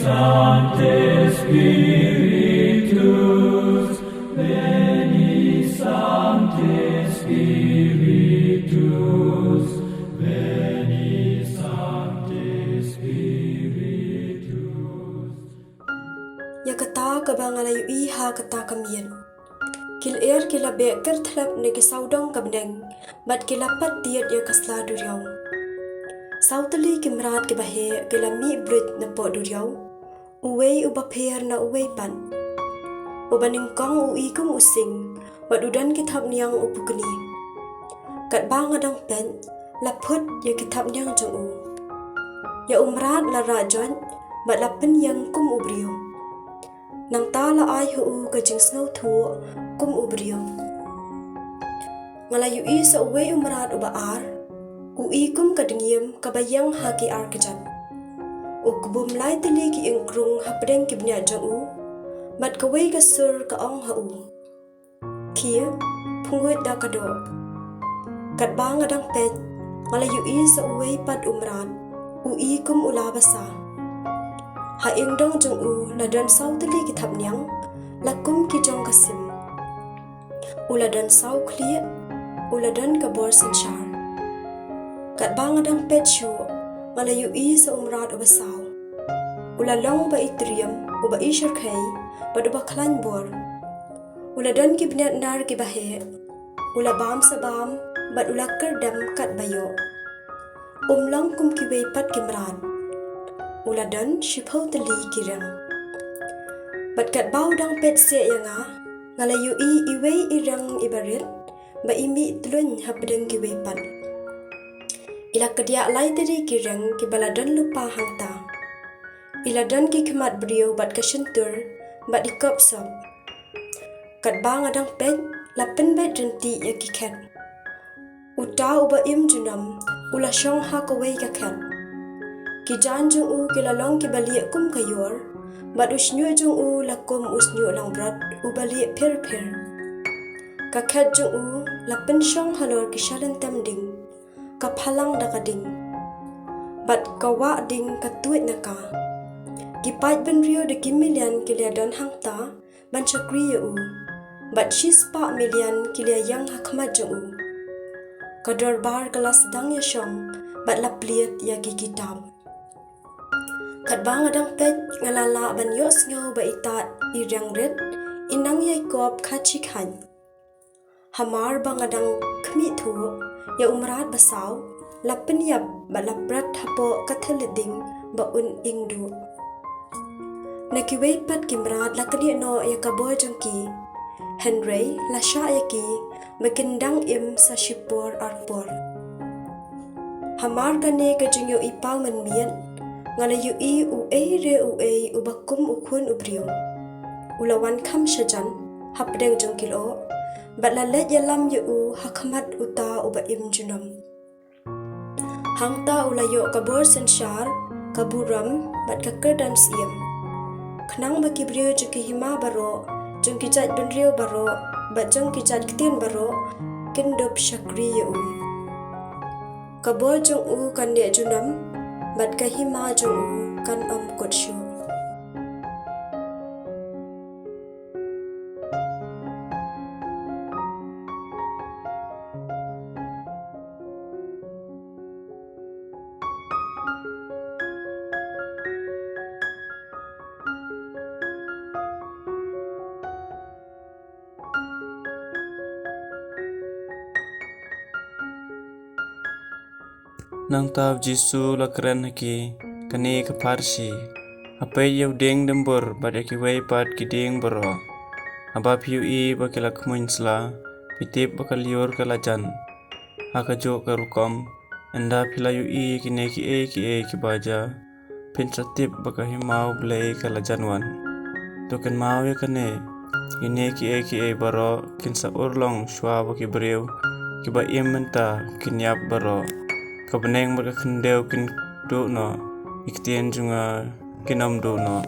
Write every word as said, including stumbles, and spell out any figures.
Sancte Spiritus, veni, Sancte Spiritus, veni, Sancte Spiritus. Ïa kata kaba nga la ïohi ha kata ka miet. Ki lyer ki la beh kyrthlep na ki sawdong ka bneng, bad ki la pat tied ïa ka sla duriaw. Saw tylli ki mrad kiba heh ki la mih bluit napoh duriaw, uwei uba pher na uwei pat. Uba nyngkong u i kum u sing, bad u don ki thapniang u pukni. Katba nga dang peit, la phut ïa ki thapniang jong u. Ïa u mrad la rah joit, bad la pynïeng kum u briew. Nangta la ai ha u ka jingsngewthuh kum u briew. Nga la ïohi sa uwei u mrad uba ar, u i kum ka dngiem kaba ïeng ha ki ar kjat. U kbum lai tylli ki ingkrung hapdeng ki bniat jong u, bad kawei ka sur ka ong ha u: Khie, pynguid da ka doh. Katba nga dang peit, nga la ïohi sa uwei pat u mrad, u i kum u la basa. Ha ingdong jong u la don saw tylli ki thapniang, la kum ki jong ka sim. U la don saw khlieh, u la don ka bor synshar. Katba nga dang peit shuh, nga la ïohi sa u mrad uba saw. U la long uba i triem, uba i shyrkhei, bad uba khlaiñ bor. U la don ki bniat nar kiba heh. U la bam sa bam, bad u la kyrdem katba ïoh. Um long kum kiwei pat ki mrad. U la don shiphew tylli ki reng. Bad katba u dang peit seh ïa nga, nga la ïohi iwei i reng iba rit, ba i mih tluiñ hapdeng kiwei pat. I la kdiah lai tylli ki reng kiba la don lypa hangta. I la don ki khmat briew bad ka shyntur, bad i kop sop. Katba nga dang peit, la pynbeit ryntih ïa ki khet. Uta uba im junom, u la shong ha kawei ka khet. Ki jaiñ jong u ki la long kiba lieh kum ka ïor, bad u shñiuh jong u la kum u shñiuh langbrot, uba lieh phir phir. Ka khet jong u la pynshong halor ki shalynter ding, ka phalang da ka ding. Bad ka wah ding ka tuid na ka. Ki paid bynriew da ki million ki la don hangta, ban shakri ïa u. Bad shispah million ki la ïeng ha khmat jong u. Ka dorbar ka la sdang ïa shong, bad la plied ïa ki kitab. Katba nga dang peit nga la lah ban ïohsngew ba i tad i reng rit, i nang ïai kop khatshi khat. Hamar ba nga dang khmih thuh, ïa u mrad ba saw, la pynïap bad la prat hapoh ka thylliej ding ba un ing duh. Na kiwei pat ki mrad la knieh noh ïa ka bor jong ki. Hynrei la shah ïa ki, ba kin dang im sa shipor arpor. Hamar kane ka jingïohi paw mynmiet, nga la ïohi uei re uei uba kum u khun u briew. U la wan kham shajan, hapdeng jong ki lyoh, bad la leit ïalam ïa u ha khmat uta uba im junom. Hangta u la ïoh ka bor synshar, ka burom, bad ka kyrdan syiem. Khnang ba ki briew jong ki hima baroh, jong ki jait bynriew baroh, bad jong ki jait ktien baroh, kin dup shakri ïa u. Ka bor jong u kan neh junom, bad ka hima jong u kan ym kut shuh. Nangta u Jisu u la kren ha ki, kane ka pharshi: Ha peit ïa u dieng dymbur bad ïa kiwei pat ki dieng baroh. Haba phi ïohi ba ki la khmuiñ sla, phi tip ba ka lyiur ka la jan. Ha kajuh ka rukom, ynda phi la ïohi ïa kine kiei kiei kiba jia, phin sa tip ba ka hima U Blei ka la jan wan. To kynmaw ïa kane: kine kiei kiei baroh kin sa urlong shuwa ba ki briew kiba im mynta kin ïap baroh. Ka bneng bad ka khyndew kin duh noh, ki ktien jong nga kin ym duh noh.